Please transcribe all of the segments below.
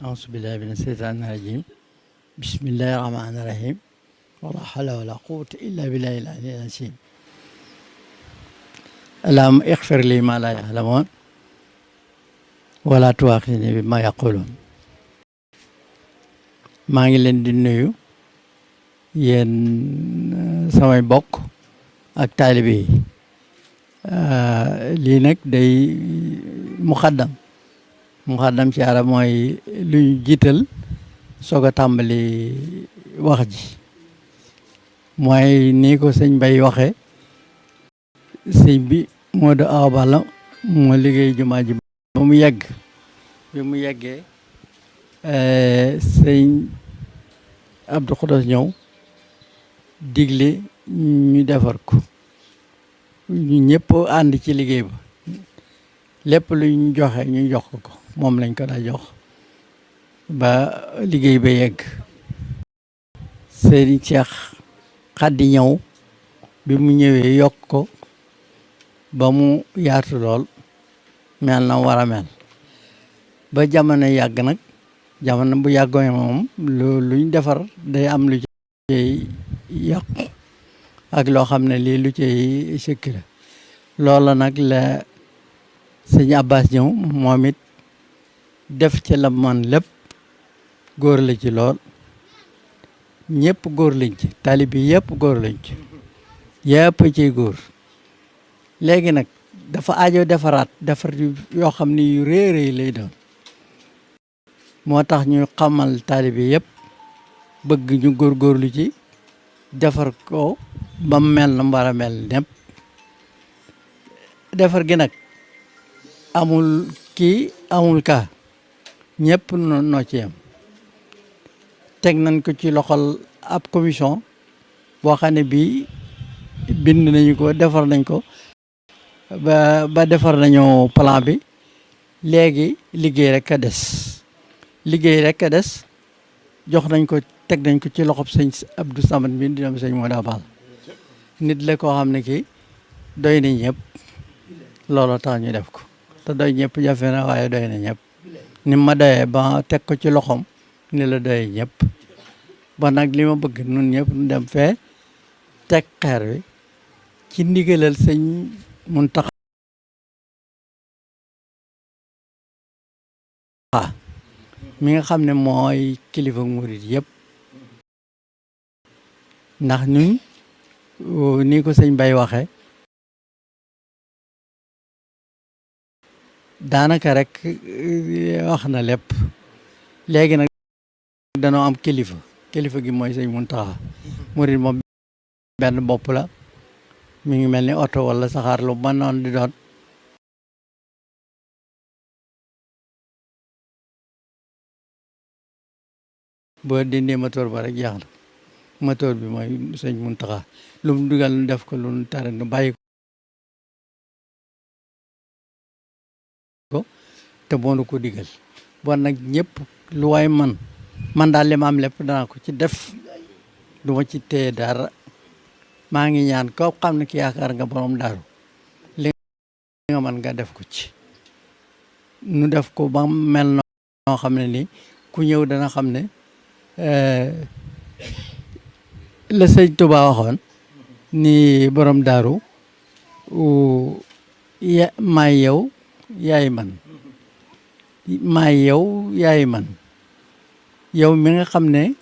Auzubillahi mina sheytaani rajim. Bismillahi rahmaani rahim. Wala hawla wala quwwata illa billahi al-aliyyil azim. Allahumma ighfir li ma la ya'lamun wala tu'akhidhni bima yaqulun. maa ngi leen di nuyu yéen samay bokk ak taalibe yi lii nag day muxaddam ci arab mooy lu ñu jiital soog a tàmbali wax ji mooy nii ko sëñ Bay waxe sëñ bi moo da Awa Balla moo liggéey jumaa ji ba mu yegg bi mu yeggee sëñ Abdou Khoudous ñëw digle ñu defar ko ñu ñëpp ànd ci liggéey ba lépp lu ñu joxe ñu jox ko moom lañ ko daa jox ba liggéey ba yegg sëñ Cheikh Khady ñëw bi mu ñëwee yokk ko ba mu yaatu lool mel na war a mel ba jamono yàgg nag jamono bu yàggoo moom luñ defar day am lu ci yàqu ak loo xam ne lii lu ci sëkk la loola nag la sëñ Abbas ñëw moom it def ci la man lépp góor la ci lool ñëpp góor lañ ci taalibe bi yëpp góor lañ ci yëpp ciy góor léegi nag dafa aajo defaraat defar yoo xam ne yu réeréy lay doon moo tax ñu xamal taalibe yëpp bëgg ñu góorgóorlu ci defar ko ba mu mel na war a mel népp defar gi nag amul kii amul kaa ñëpp noo ci yem teg nañ ko ci loxol ab commission boo xam ne bii bind nañu ko defar nañ ko ba defar nañu plan bi léegi liggéey rek a des jox nañ ko teg nañ ko ci loxob sëñ Abdou Samad bi di dem sëñ Modou Abal nit la koo xam ne kii doy na ñëpp loolu tax ñu def ko te doy ñëpp jafe na waaye doy na ñëpp ni ma doyee ba teg ko ci loxoom ni la doyee ñëpp ba nag li ma bëgg nun ñëpp nu dem fee teg xeer wi ci ndigalal sëñ Muntaxa mi nga xam ne mooy kilifa murit yëpp ndax ñun ni ko sëñ Bay waxe daanaka rek wax na lépp léegi nag danoo am kilifa gi mooy sëñ Muntaxa murit moom benn bopp la mi ngi mel ni oto wala saxaar lu mën noon di doon boo dindee moteur ba rek jeex na moteur bi mooy sëñ Muntaxa lu mu dugal nu def ko lu mu tere nu bàyyi ko te boonu ko digal bon nag ñëpp lu waay man daal li ma am lépp danaa ko ci def du ma ci téye dara maa ngi ñaan ko xam ne ki yaakaar nga borom daaru li nga mën nga def ko ci nu def ko ba mel noo xam ne ni ku ñëw dana xam ne la sëñ Tuba waxoon ni borom daaru maay yow yaay man maay yow yaay man yow mi nga xam ne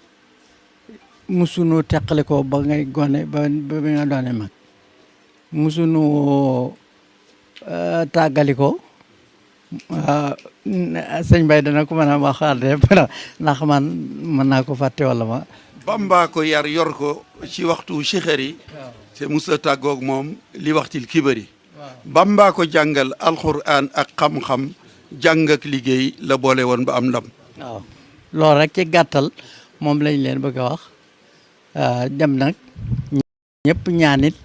musunu teqale ko ba ngay gone ba bi nga doone mag musunu tàggali ko sëñ Bay dana ko mën a waxaat de ndax man mën naa ko fàtte wala ma Bamba ko yar yor ko ci waxtu chixéri te musa tàggoog moom li waxtil kibari Bamba ko jàngal alxuraan ak xam-xam jàng ak liggéey la boole woon ba am ndam waaw loolu rek ci gàttal moom lañ leen bëgg a wax dem nag ñëpp ñaanit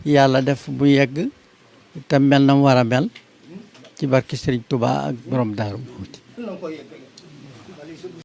yàlla def bu yegg te mel na mu war a mel ci barki Sëriñ Tuubaa ak borom Daaru Muxti